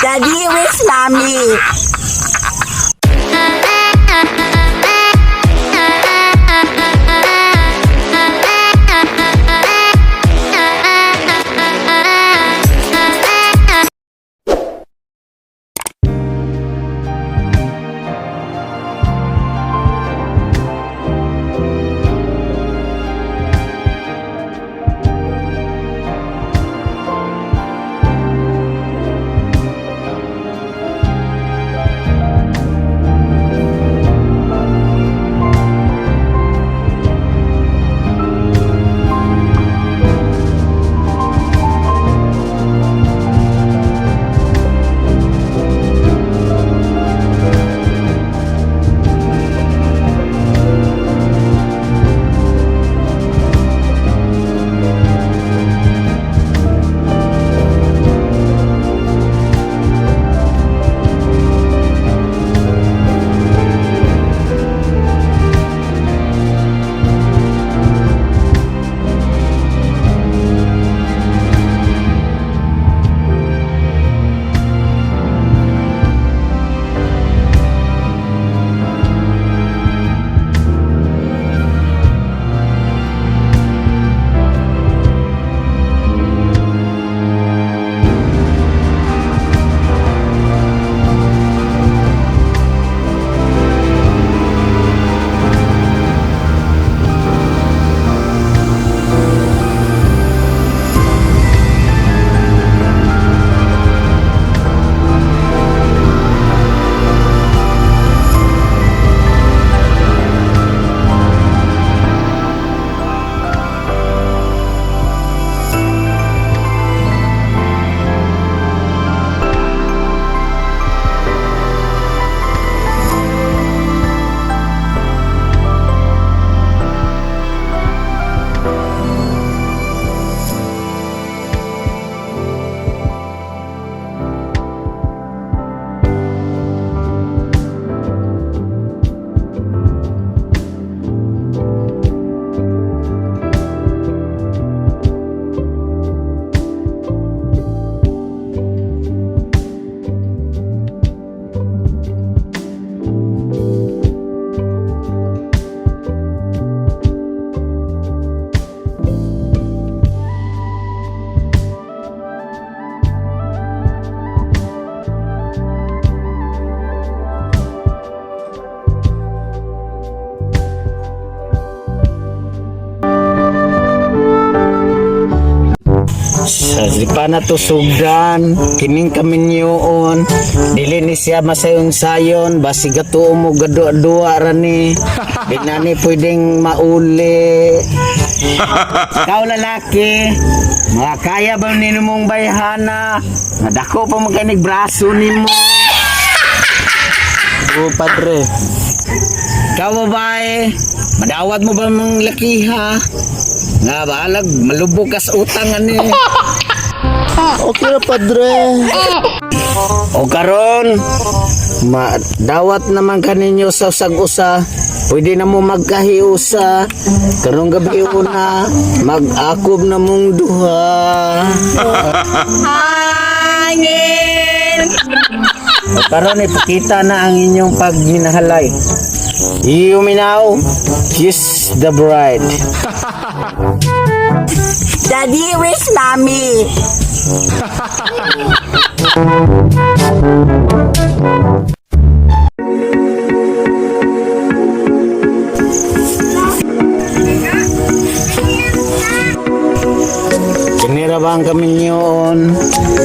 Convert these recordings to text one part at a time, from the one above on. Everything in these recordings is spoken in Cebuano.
Daddy, where's Mommy? Sa di pa na to sugdan, kining kaminyoon, dili ni siya masayon-sayon, basi gatuo mo gadua-dua ra ni. Di na ni pwedeng mauli. Ikaw lalaki, mga kaya ba nino mong bayhana? Nadako pa mo kanig braso nimo. Oo, padre. Ikaw babae, madawat mo ba mong lakiha? Nga balag, malubog kas utang ani. Okay ra, padre. O karon, madawat naman kaninyo sa usag-usa. Pwede na mo magkahiusa. Karong gabi una, mag-akob na mong duha. Hangin! O karon ipakita na ang inyong pagminahalay. You may now kiss the bride. Daddy, where's Mommy? Kinira ba ang kaminyoon?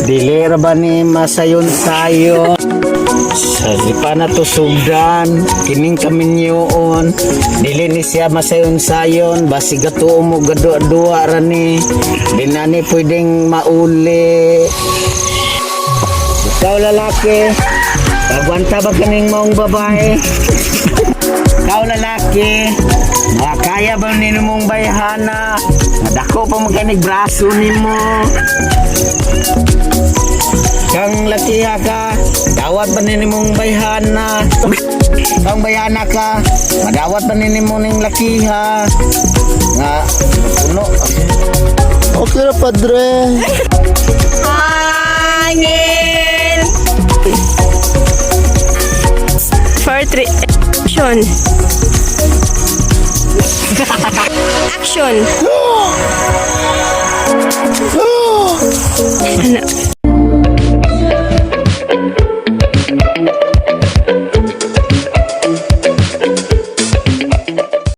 Dili ra ba ni masayon-sayon? Sa di pa na to sugdan, kining kaminyoon, dili ni siya masayon-sayon, basi gatuo mo gadua-dua ra ni. Di na ni pwedeng mauli. Ikaw lalaki, kagwanta ba kaning maong babae? Ikaw lalaki, mga kaya ba nino mong bayhana? Nadako pa mo kanig braso nimo. Kang lakiha ka, dawat ba nini mong bayhana? Kang bayhana ka, madawat ba nini mo ning lakiha? Nga, puno. Okay ra, padre. Hangin! Action. Action. Ano?